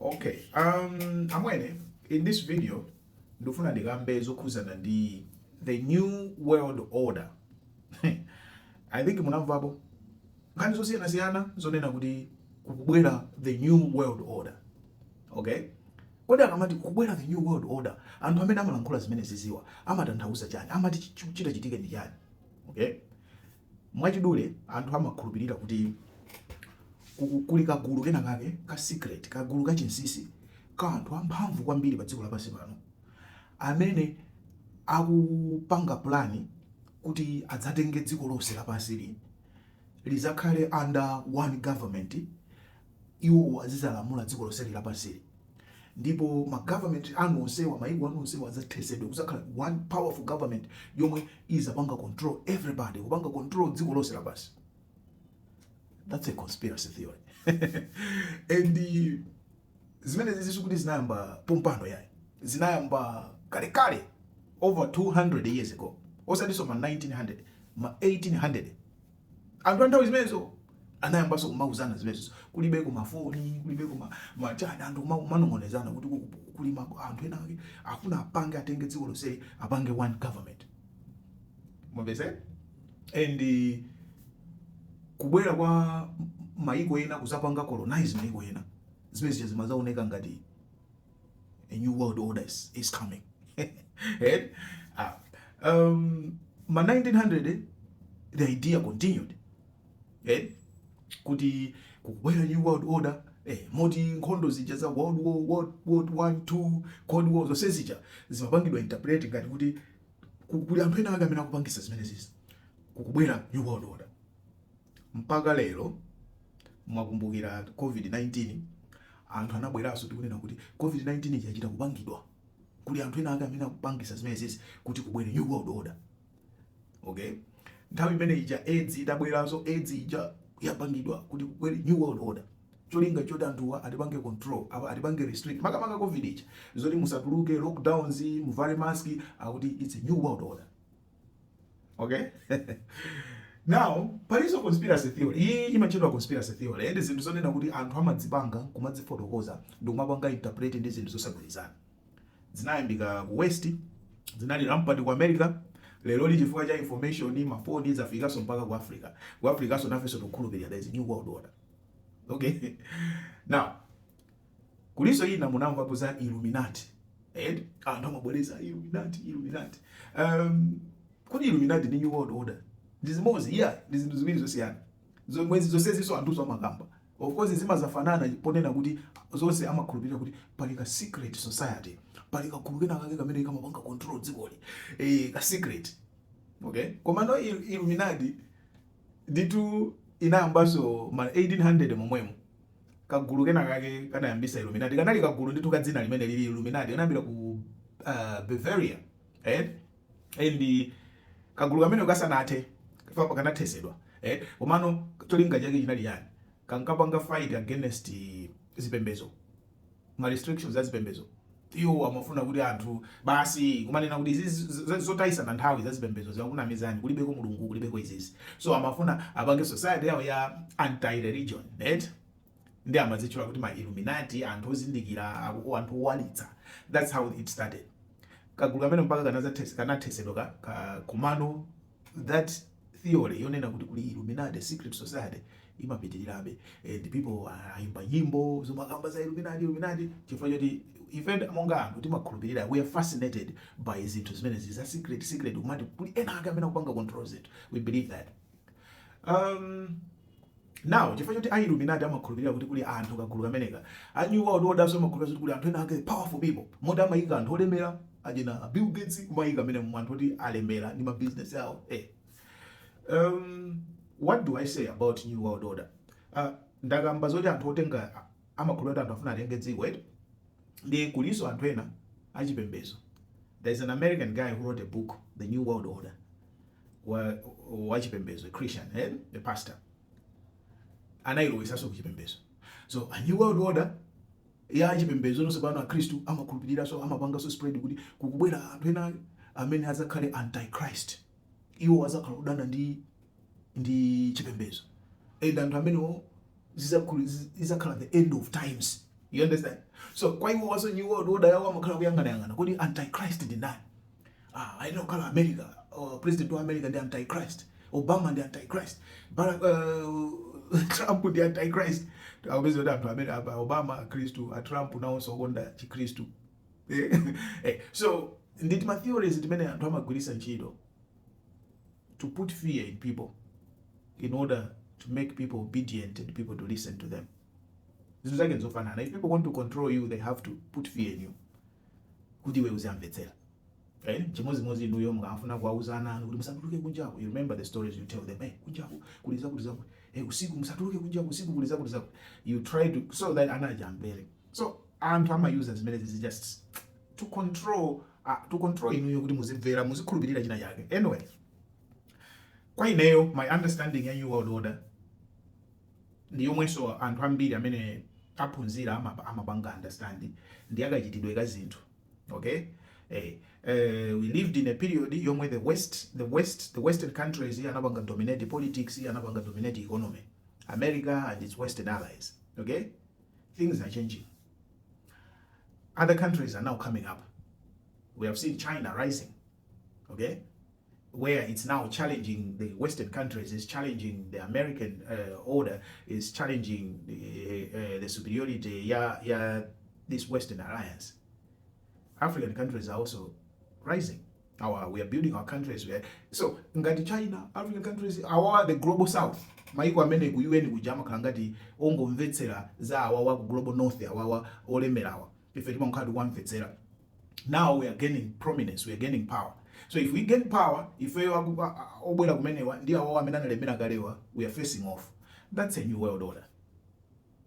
Okay, amwene, in this video ndifuna ndikambe zokhuzana ndi the new world order. I think munamvapo nkhani zosiyanasiyana zonena kuti kukubwera the new world order. Okay, kodi akamati kukubwera the new world order, anthu amene amalankhula zimene ziziwa amatanthauza chani? Amati chitachitike ndi chani? Okay, mwachidule, anthu amakhulupirira kuti kuli kagulu kena kake ka secret, kagulu kachinsinsi ka anthu amphamvu kwambiri pa dziko lapansi pano amene akupanga plan kuti adzatenge dziko lonse lapansili, lizakhale under one government. Iwo azizalamula dziko lonseli lapansili, ndipo ma government anu onsewa, maiko anu onsewa adzathesedwe, kuzakhala one powerful government yomwe izapanga control everybody, kupanga control dziko lonse lapansi. That's a conspiracy theory, and zimene zizi kuti zinayamba pompano yayi, zinayamba kalekale, over 200 years ago, osatinso ma 1900, ma 1800. Anthu a nthawi zimenezo anayambanso kumauzana zimenezo. Kulibeko mafoni, kulibeko machani, anthu kumanong'onezana kuti kuli anthu ena ake afuna apange, atenge dziko lonseli, apange one government. Mwamvese? And kubwera kwa maiko ena kuzapanga colonize maiko ena, zimene zija zimazaoneka ngati a new world order is coming. Eh? Ah. Ma 1900 the idea continued, eh? Kuti kukubwera new world order, moti nkhondo zija za World War, World 1, 2, Cold War, zonse zija zimapangidwa interpret ngati kuti kuli anthu ena ake amene akupangisa zimene zizi, kukubwera new world order. Mpaka lero, mwakumbukira COVID-19, anthu anabweranso tikunena kuti COVID-19 chachita kupangidwa, kuli anthu ena ake amene akupangisa zimene zizi kuti kubwere new world order. Okay, nthawi imene ija AIDS itabweranso, AIDS ija yapangidwa kuti kubwere new world order, cholinga choti anthuwa atipange control apa, atipange restrict, makamaka COVID ija, zoti musatuluke, lockdowns, muvale mask, akuti it's a new world order. Okay, now palinso conspiracy theory. Iyi imatchedwa conspiracy theory, ndi zinthu zonena kuti anthu amadzipanga, kumadzifotokoza ndi kumapanga interpret ndi zinthu zosagwirizana. Zinayambika ku West, zinali rampant ku America. Lero li, chifukwa cha information, mafoni, zafikanso mpaka ku Africa. Ku Africanso nafenso tikukhulupirira there is a new world order. Okay, now kulinso ina, munamvapo za Illuminati, eh? Anthu amabwereza Illuminati, Illuminati. Kodi Illuminati ndi new world order ndi zimodzi? Yeah, ndi zinthu ziwiri zosiyana zomwezi. Zonsezinso anthuso amakamba, of course zimazafanana ponena kuti zonse amakhulupirira kuti pali ka secret society, pali kagulu kena kake kamene kamapanga control dzikoli, ka secret. Okay, koma no, Illuminati nditu inayambanso ma 1800 momwemo. Kagulu kena kake kanayambisa Illuminati, kanali kagulu ndithu ka dzina limene lili Illuminati, kanayambira ku Bavaria, eh? And kagulu kamene kasanathe papa kanathesedwa, eh? Komano cholinga chake chinali yani? Kankapanga fight against zipembezo, ma restrictions a zipembezo. Iwo amafuna kuti anthu basi kumanena kuti izi zotayisana nthawi za zipembezo, zakunamizani, kulibeko Mulungu, kulibeko izizi. So amafuna apange society yawo ya anti religion, right? Ndi amadzitchula kuti ma Illuminati, anthu ozindikira, anthu owalitsa. That's how it started. Kagulu kamene mpaka kanathesedwa komano that theory yonena kuti kuli Illuminati secret society imapitirirabe, and people ayimba nyimbo zomakamba za Illuminati, Illuminati, chifukwa choti ife monga anthu timakhulupirira, we are fascinated by zinthu zimenezi za secret secret, kumati kuli ena ake amene akupanga control zinthu. We believe that. Now, chifukwa choti a Illuminati amakhulupirira kuti kuli anthu, kagulu kameneka, a new world order amakhulupirira kuti kuli anthu ena ake, powerful people, moti amayika anthu olemera, achina Bill Gates, kumayika amene mu anthu oti alemera ndi ma business yawo, eh. What do I say about new world order? Ndakamba zoti anthu otenga amakhulupirira kuti anthu afuna atenge dziko, eti? Ndi kulinso anthu ena achipembedzo. There is an American guy who wrote a book, The New World Order, wa wachipembedzo, a Christian, eh? A pastor, anayilowesanso kuchipembedzo. So a new world order ya chipembedzo nonse pano, Akhristu amakhulupiriraso, amapanganso spread kuti kukubwera anthu ena amene adzakhale antichrist. Iwo adzakhala kudana ndi chipembedzo, and anthu amenewo zidzakhala the end of times. You understand? So kwa iwo waso new world order yawo amakhala kuyang'anayang'ana kuti antichrist ndi ndani. Ah, ayenera kukhala America. President wa America ndi antichrist, Obama ndi antichrist, Barack, Trump ndi antichrist. Akupeza kuti anthu amene apa Obama Akhristu, a Trump nawonso okonda Chikhristu. So nditi ma theories timene anthu amagwiritsa ntchito to put fear in people in order to make people obedient and people to listen to them. Zinthu zake nzofanana. If people want to control you, they have to put fear in you kuti iwe uzamvetsera. Eh, chimodzimodzi inuyo mukafuna kuwauza anu kuti musatuluke kunjaku, you remember the stories you tell them: "Hey, kunjaku kuli zakuti zakuti. Hey, usiku musatuluke kunjaku, usiku kuli zakuti zakuti." You try to so that ana aja amvere. So anthu amayuza zimene zizi just to control inuyo kuti muzimvera, muzikhulupirira china chake. Anyway, kwa ineyo, my understanding ya new world order ndi yomwenso anthu ambiri amene aphunzira amapanga understand, ndi akachitidwe ka zinthu, okay? We lived in a period yomwe the western countries anapanga dominate politics, anapanga dominate economy, America and its western allies, okay? Things are changing. Other countries are now coming up. We have seen China rising, okay, where it's now challenging the western countries, is challenging the American order, is challenging the superiority ya this western alliance. African countries are also rising. Our we are building our countries. So ngati China, African countries, our the Global South, maiko amene ku UN kuja amakhala ngati ongomvetsera za awawa ku Global North, awawa olemerawa, ife timakhala tikuwamvetsera. Now we are gaining prominence, we are gaining power. So if we gain power, ifeyo obwera kumenewa ndi awawa amene analemera kalewa, we are facing off. That's a new world order.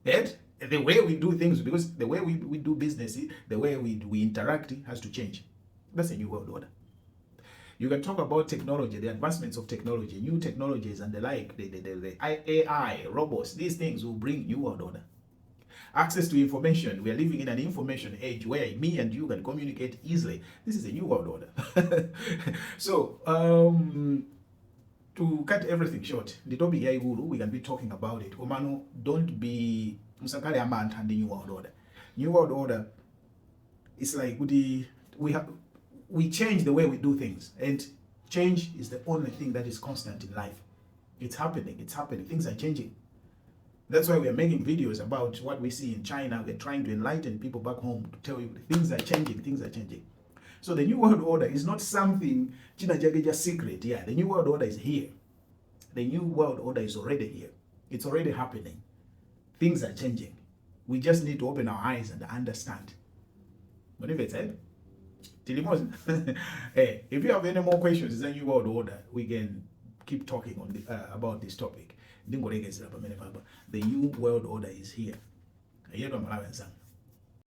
And the way we do things, because the way we do business, the way we interact has to change. That's a new world order. You can talk about technology, the advancements of technology, new technologies and the like, the AI, robots, these things will bring new world order. Access to information. We are living in an information age where me and you can communicate easily. This is a new world order. So, to cut everything short, the topic yaikulu, we can be talking about it. Komano, don't be, musakhale amantha ndi new world order. New world order is like kuti we change the way we do things, and change is the only thing that is constant in life. It's happening, it's happening. Things are changing. That's why we are making videos about what we see in China. We're trying to enlighten people back home to tell you things are changing, things are changing. So the new world order is not something china chake cha secret. Yeah, the new world order is here. The new world order is already here. It's already happening. Things are changing. We just need to open our eyes and understand. Mwandimvetsa? Tili limodzi? Hey, if you have any more questions the new world order, we can keep talking about this topic. Ndingolekezera pamene papa. The new world order is here. Yedwa Malawi anzanga.